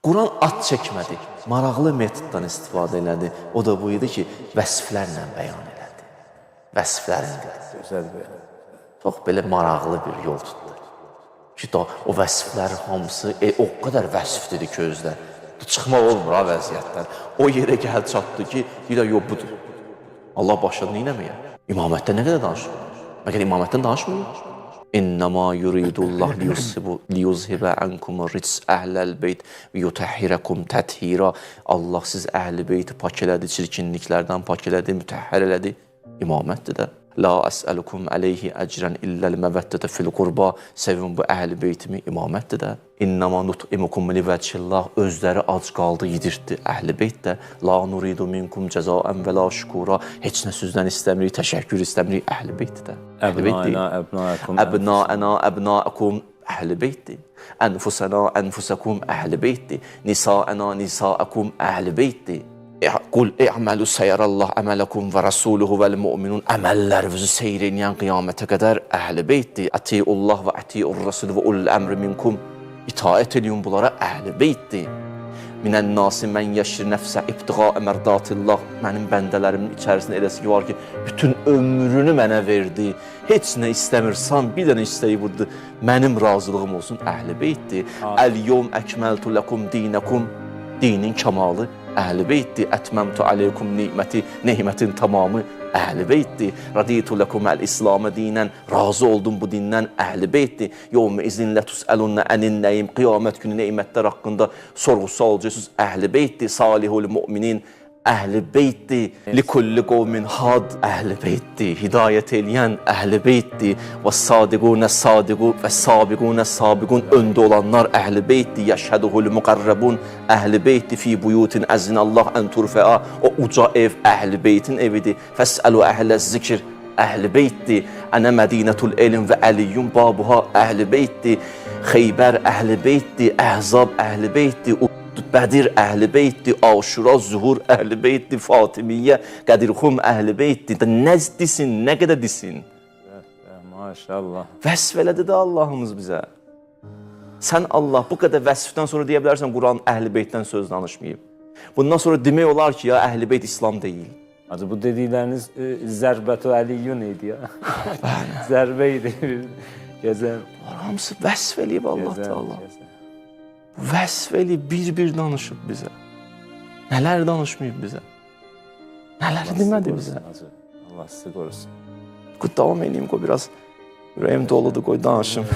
Quran at çəkmədi. Maraqlı metoddan istifadə elədi. O da bu idi ki, vəsflərlə bəyan elədi. Vəsflərin dedi. Gözəl bəyan. Çox belə maraqlı bir yol tutdu. Ki da o vəsflərin hamısı o qədər vəsf dedi ki özdə. Çıxmaq olmur ha vəziyyətdən. O yerə gəl çatdı ki, deyirlər yox budur. Allah başladı nə etməyə? İmamətdən nə qədər danışır? Məgər imamətdən danışmır? İnnemâ yuridullah liyuzhibe ankum rics əhləl beyt və yutəhhirəkum təthira. Allah siz əhl-i beyti pak elədi, çirkinliklərdən pak elədi, mütəhhər elədi. İmamətdir də. La əsəlukum əleyhi əcrən illəl məvəddətə fil qurba. Sevin bu əhl-i beytimi, imamətdir də. İnnəma nut'imukum livəcillah. Özləri ac qaldı, yedirtdi əhl-i beyt də. La nuridu minkum cəzaən və la şükura. Heç nə sizdən istəmirik, təşəkkür istəmirik. Əhl-i beytdir də. Əhl-i beyt deyil. Əbnaina, əbnaəkum. Əbnaəna, əbnaəkum əhl-i beytdir. Ənfusəna, ənfusəkum əhl-i beytdir. Nisaəna, nisaəkum əhl-i beytdir. Qul i'məlu səyərallah əmələkum və rasuluhu vəl mu'minun. Əməllərinizi seyr eləyən qiyamətə qədər əhl-i beytdir. Ətiullah və ətiur rasul və ulul əmri minkum. İtaət eləyin bunlara, əhl-i beytdir. Minən nasi mən yeşir nəfsə ibtiğa mərdatillah. Mənim bəndələrimin içərisində eləsi ki var ki, bütün ömrünü mənə verdi. Heç nə istəmirsən, bir dənə istəyi budur. Mənim razılığım olsun, əhl-i beytdir. Əl yevm əkməltu ləkum dinəkum. Dinin kamalı əhl-i beytdir. Ətməmtu aleykum niməti, nemətin tamamı əhl-i beytdir. Raditu ləkum əl-İslamə dinən, razı oldum bu dindən, əhl-i beytdir. Yevmə izin lətusəlunə ənin nəyim, qiyamət günü nemətlər haqqında sorğu-sual olacaqsınız, əhl-i beytdir. Salihul müminin əhl-i beytdir. Likulli qovmin had, əhl-i beytdir. Hidayət eləyən əhl-i beytdir. Və sadiqunə sadiqu və sabiqunə sabiqun, öndə olanlar əhl-i beytdir. Yəşhəduhul müqərrəbun, əhl-i beytdir. Fi buyutin əzinallah ən turfəa, o uca ev əhl-i beytin evidir. Fəsəlu əhlə zikr, əhl-i beytdir. Ənə mədinətul elm və əliyyun babuha, əhl-i beytdir. Xeybər əhl-i beytdir, Əhzab əhl-i beytdir, Bədir əhl-i beytdir, Aşura, Zuhur əhl-i beytdir, Fatimiyyə, Qədirxum əhl-i beytdir. Da nə desin, nə qədər desin? Maşallah. Vəsf elədi də Allahımız bizə. Sən Allah bu qədər vəsfdən sonra deyə bilərsən Quran əhl-i beytdən söz danışmayıb. Bundan sonra demək olar ki, ya əhl-i beyt İslam deyil. Hacı bu dedikləriniz zərbətü əliyyun idi ya. Zərbə idi. Gözəl. Bunlar hamısı vəsf eləyib Allah Gözəl. Teala. Gözəl. Vəsf eləyib bir-bir danışıb bizə. Nələr danışmayıb bizə. Nələr Allah sizi demədi qorusun, bizə. Hacı. Allah sizi qorusun. Qoy davam eləyim, qoy biraz ürəyim doludur, qoy danışım.